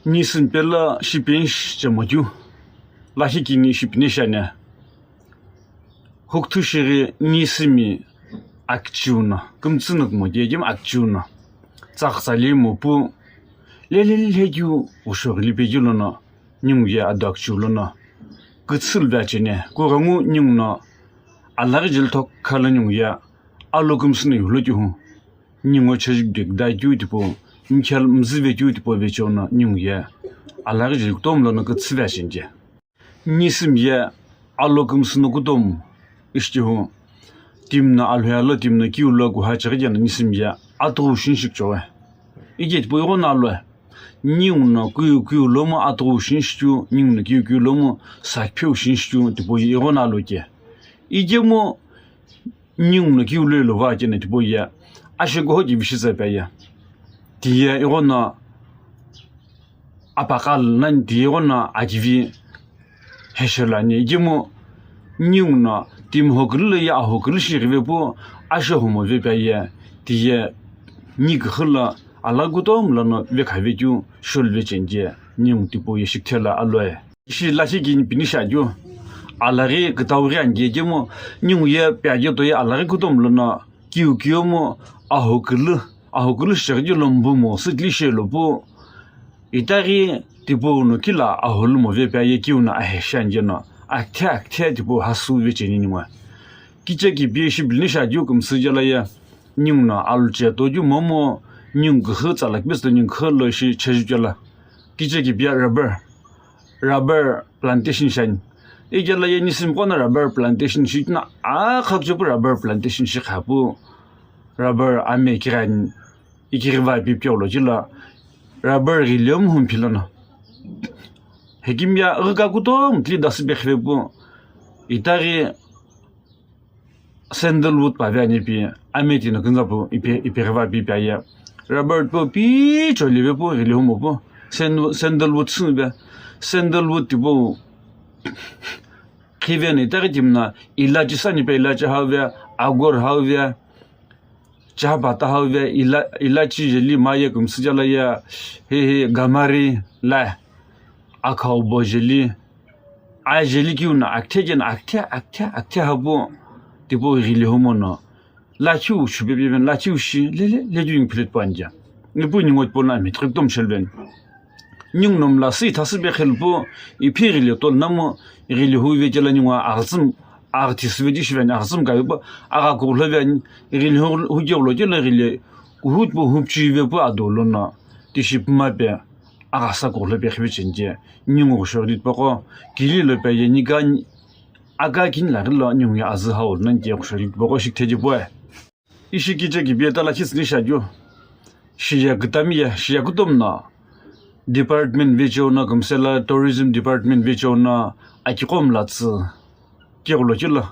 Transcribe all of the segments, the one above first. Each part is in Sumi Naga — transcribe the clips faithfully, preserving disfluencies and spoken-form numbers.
Nisimi pelo shipenshi chemo keu, lakhi kini shipine shiani. Hukuthu shighi nisimi akichiu no, kümtsü no kumo kekemu akichiu no, tsakütsali mopu, lelelhe keu, ghushoghili pekeu lono, ningu ye ado akichiu lono, kütsülu vecheni, kughengu ningu no, alaghi jeli thokha lo ningu ye, alo kümsü no ihulo keu hu. Ningu cheju kidai keu tipau, nikhel mzüve keu tipau vecheo no ningu ye, alaghi jeli kutomo lono kütsü vecheni je. Nisimi ye alo kümsü no kutomo, ishi keu hu, timi no alhou lo timi no kiu lo kuha chighi je no nisimi ye, atughu shini shi kuchoghi. Ike tipau ighono alo, ningu no kiu kiu lomu atughu shini shi keu, ningu no kiu kiu lomu sakpheu shini shi keu, tipau ye ighono alo ke. Ikemu, ningu no kiu lo ilo va keno tipau ye, ashe goho kivi shi tsa pi aye. Tiye ighono apaqalu nani tiye ighono akivi heshelo ani. Ikemu ningu no timi hokulu lo ye ahokulu shi ghive pu, ashe homo ve pi aye. Tiye ni küxü lo alaghi kutomo lono vekhave keu sholu vecheni je, ningu tipau ye shikithelo aloe. Ishi lakhi kini pini shiakeu, alaghi kütau ghi ani kemu, ningu ye pi aye toye alaghi kutomo lono kiu kiumu ahokulu, ahokulu shighi keu lo mbumo sütli shelo pu, itaghi tipau no kila aholumo ve pi aye kiu no ahe shi ani je no, akithe akithe tipau hasü vecheni ningu. Kiche kipi ye shibili ni shiakeu kümsü je lo ye, ningu no alu che to keu momu, ningu küxü tsa lakhi püsü to ningu küxü lo ishi cheju kelo. Kiche kipi ye rubber, rubber plantation shiani. Ikelo ye nisimi qo no rubber plantation shi keno, akha kuche pu rubber plantation shi kha pu, rubber ame kighani, ikighiva pi pegho lo kelo, rubber ghili momu humi philo no. Hekimi ye ghika kutomo tli dasü pe khive pu, itaghi sandalwood pa ve ani pi, ame tino künza pu ipi, ipighiva pi pi aye. Rubber pu pi choli ve pu, ghili humo pu. Sand-, sandalwood sü ve. Sandalwood tipau khive ni itaghi timi no, ilachi sani pe ilachi hau ve, agor hau ve, chahapata hau ve, ila-, ilachi jeli maye kümsü je lo ye, he he, gamari la, akhau bo jeli, ajeli kiu no akithe je no akithe, akithe, akithe hapu, tipau ghili humo no, lakhiu shupe peveni, lakhiu shi, lele, le keu ningu phile tipau ani je. Ipu ningu tipau no mithiqi kutomo shelu veni. Ningu no mla sü ithasü pe khelu pu, iphi ghili tolo namu, ghili hu ve kelo ningu aghütsümi, aghi thisü ve keu shi veni, aghütsümi ka ve pu, agha kughulho veni, ghili hu, hu keu lo kelo ghili, kuhu tipau hu pichi ve pu ado lono, tishi puma pe, aghasa kughulho pe khive cheni je, ningu ghushoghili tipaqo, kili lo pi aye nika, aka kini laghi lo ningu ye azü hau lo nani ke ghushoghili tipaqo shikithe je pu aye. Ishi kiche kipi ye ta lakhi tsüni shiakeu, shiye kütami ye, shiye kutomo no, department vecheo no kümsü lo tourism department vecheo no, akiqo mla tsü keghulo kelo.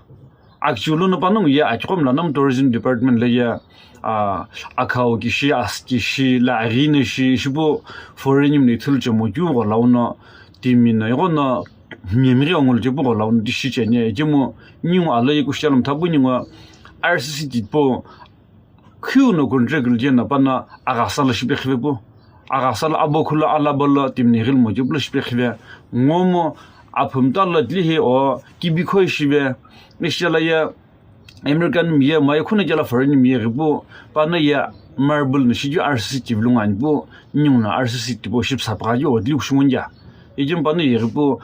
Akichiu lono panongu ye akiqo mla namu tourism department lo ye, a, akhau kishi, asü kishi, la aghi no shi, shipu foreign mi no ithulu chemo keu ghola uno, timi no ighono, mimighi ongu lo che pu ghola uno tishi cheni, ikemu ningu alo ye kushi alo mthapu ningu R C C tipau, khiu no contract lo keno pano aghasa lo shipe khive pu. Aghasa lo abo khulo alabo lo timi no ghili mo keu pu lo shipe khive. Ngomo aphumta lo tli he o kibi khoi shive. Ishi je lo ye American mi ye maye khuno kelo foreign mi ye ghi pu. Pano ye marble no shi keu R C C tipau lo ngo ani pu. Ningu no R C C tipau shipsa pagha keu o tli kushi ngo ani je. Ikemu pano ye ghi pu,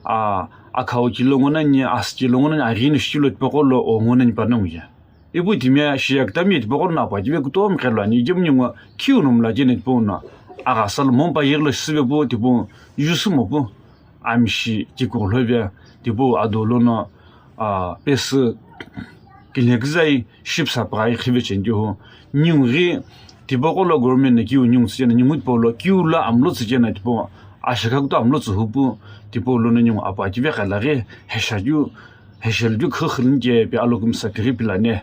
a, akhau kilo ngo nani, asü kilo ngo nani, aghi no shi kilo tipaqo lo o ngo nani panongu ye. Ipu timi ye shiye kütami ye tipaqo no apuakive kutomo qhelu ani, ikemu ningu khiu no mla keno tipau no, aghasa lo momu pa yeghi lo shisüve pu tipau, jusu mo pu, amishi kikughulho ve, tipau ado lono, a, pesü, kinheküzai, shipsa pagha ye khive cheni keu hu, ningu ghi, tipaqo lo government no kiu ningu tsü keno, ningu tipau lo, kiu lo amlo tsü keno tipau, ashekha kutu amlo tsü hu pu, tipau lono ningu apuakive ghala ghi, hesha keu, heshelu keu khükhüluni ke pi alo kümsa tighi pilani.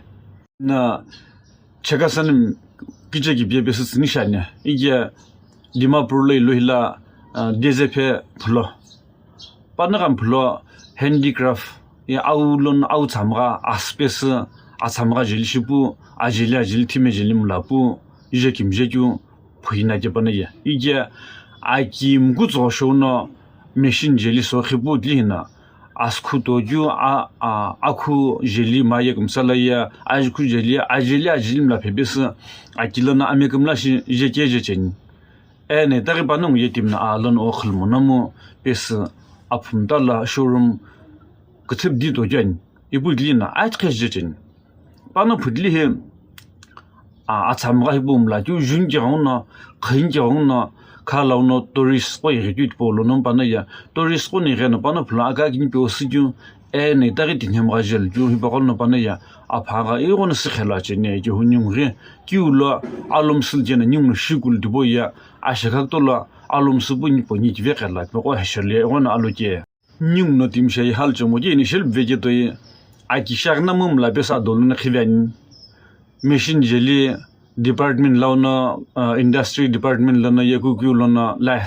Na Chakhesang kiche kipi ye pesü tsüni shiani. Ike Dimapur lo ilo hila, ah, Dezephe phulo. Panagho phulo handicraft, ye au lono au tsamgha asü pesü, atsamgha jeli shipu, ajeli ajeli thime jeli mla pu, ije kimije keu phuina ke pano ye. Ike Aki mkutso shou no machine jeli sokhi pu tili hina. Asükhu toju a, a, akhu jeli maye kümsa la ye, ajikhu jeli, ajeli, ajeli mla phepesü, aki lono amekümla shi jeche jecheni. Eno itaghi panongu ye timi no alono okhulu mono mu pesü aphumta la showroom küthüp di tocheni. Ipu tili no aithe jecheni. Pano phutili hi, a, atsamgha hipau mla keu juni keghenguno, khani keghenguno, khalauno tourist qo ighi keu tipau lono pano ye, tourist qo no igheno pano phula aka kini pe osü keu, eno itaghi tinhemgha jeli keu hipaqo lono pano ye, aphagha ighono sükhelo acheni, keu ningu ghi, keu lo alomsü cheni ningu no shikulu tipau ye, ashekha kutolo alomsü pu nipo ni kive qhela tipaqo heshelo ye ighono aloke. Ningu no timi shi hal chomo je initial veke toi aki shaghi na mu mla pesü adolo no khive ani. Machine jeli department lono, uh, industry department lono ye kukui lono la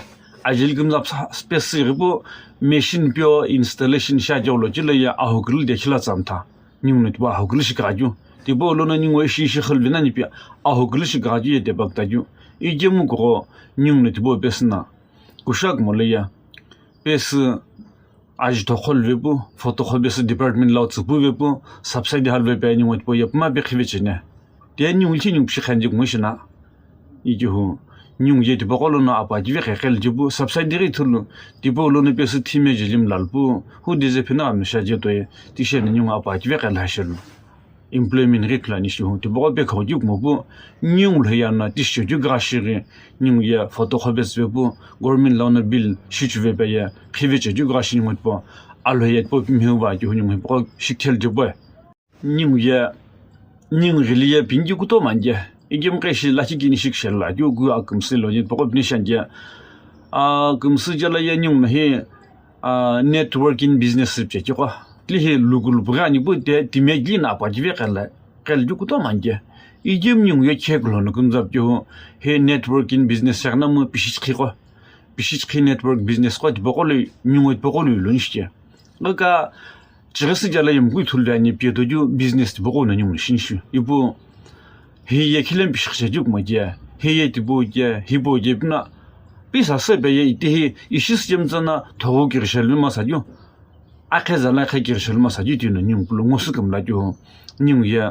ajeli kümza space ghi pu machine pio installation shi ajo lo chilo ye ahokulu de khila tsamtha. Ningu no tipau ahokulu shi kagha keu. Tipau lono ningu ishi ishi khiluvena nipi ahokulu shi kagha keu ye debak ta keu. Ikemu kugho ningu no tipau pesü na. Kushak molo ye. Pesü ajutho kholu vepu, photo kho pesü department lo tsüpu vepu, subsidy hal vepe ningu tipau ye puma pe khive cheni. Tiye ningu ishi ningu pishi khanji kumo shina. Ikihu, ningu ye tipaqo lono apa kive qeqel jipu, subsidy ghi thulu, tipau lono pesü thime jeli mla lupu, hu deze phina amsha je toi, tisheni ningu apa kive qel hashelu. Employment ghi khulani shihu, tipaqo pe khau keu kumo pu, ningu lhoya no tishi keu gha shighi, ningu ye photo kho pesü vepu, government lono bill shichu vepe ye, khive che keu gha shi ningu tipau, alhoya tipau pimihu va kihu ningu hipaqo shikthel jipu. Ningu ye, ningu ghili ye pini keu kutomo ani je. Ikemu qo ishi lakhi kini shikishelo la keu gu akümsü lo ye paqo pini shi ani je. Akümsü jela ye ningu no hi, a, networking business che keu qo. Tili hi lukulupu ghi ani pu te time kini apa kive qhela, qhela keu kutomo ani je. Ikemu ningu ye khe kulo no kümza keu hi networking business shaghi na mu pishi chikhi qo. Pishi chikhi network business qo tipaqo lo ningu tipaqo lo lo ni shi je. Ghika Chighi süjala yemkeu ithulu ani pie toju business tipaqo no ningu shini shi. Ipu, hi ye khilemu pishi qhiche keu kumo je, hi ye tipau je, hipau je pina, pisa sepe ye ite hi ishi süchemtsa na thoghu kighi shelu masa keu. Akhe zala akhe kighi shelu masa keu tino ningu pulo ngo sü kümla keu. Ningu ye.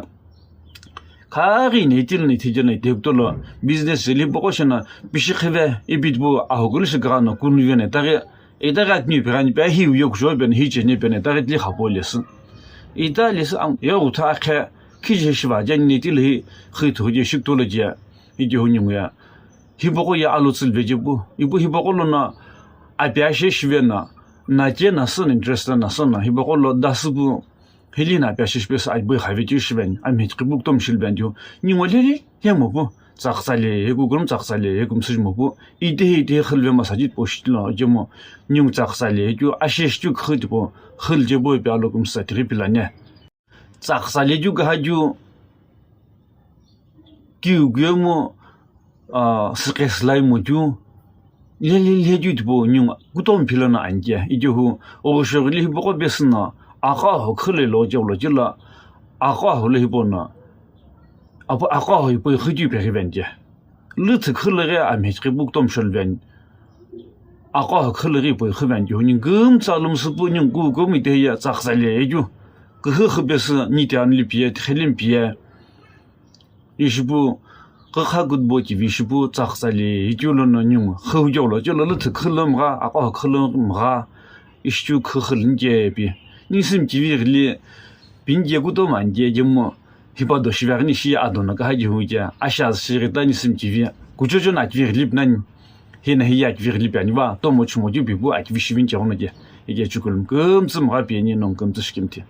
Khaghi ne itili ne ithijene ite kutolo business jeli paqo shina pishi khive ipi tipau ahokulu shi gha no kunu vene taghi. Itaghi akini pigha ni pe hi uye kujo pe ni hi cheni pe ni itaghi tili khapo lesü. Ita lesü ang, ye utha akhe, khije shiva je ni tili hi, khi thu je shikutolo je, ikihu ningu ye. Hipaqo ye alo tsülve je pu, ipu hipaqo lono, api ashe shive na, na che na sü na interest na sü na, hipaqo lo dasü pu, Hili no api ashe shipesü aibo khave keu shive ani, amhechekeu kutomo shilve ani keu, ningu lili hemu pu, tsakütsale, heku kurom tsakütsale, heku msüji mo pu, ite hi ite hi khilve masa keu tipau shitilo, jemo, ningu tsakütsale, keu ashe shi keu khü tipau, khil je bo pe alo kümsa tighi pilani. Tsakütsale keu kaha keu, keu kuyemu, a, süqe sülai motu, lele lele keu tipau ningu kutomo philo no ani je, ikihu, oghoshoghili hipaqo pesü no, aqo aho khilo lo je lo je lo, aqo aho lo hipau no, apu aqo aho hipau khü keu pighive ani je. Lüthü khilo ghi amhechekeu kutomo sholuve ani. Aqo aho khilo ghi hipau khüve ani keu ningu kümtsa lomsü pu ningu kukumo ite hiye tsakütsale keu. Kühü khü pesü nite anuli piye, tikhilimi piye. Ishi pu, kükha kutbo kivi ishi pu tsakütsale, ikeu lono ningu, khüu keu lo, keu lo lüthü khü lo mgha, aqo khü lo mgha, ishi keu khü khü lini ke pi. Nisimi kivi ghili, pini ke kutomo ani ke, jemo, hipa do shive aghini shi ado no kaha kihu ke, asha shi ghi ta nisimi kivi, kuchocho no akivi ghili pi nani, hino hiye akivi ghili pi ani va, tomo chumo keu pi pu akivi shive ni ke ghono ke, ike chukulum kümtsü mgha pi ani no kümtsü shikimthi.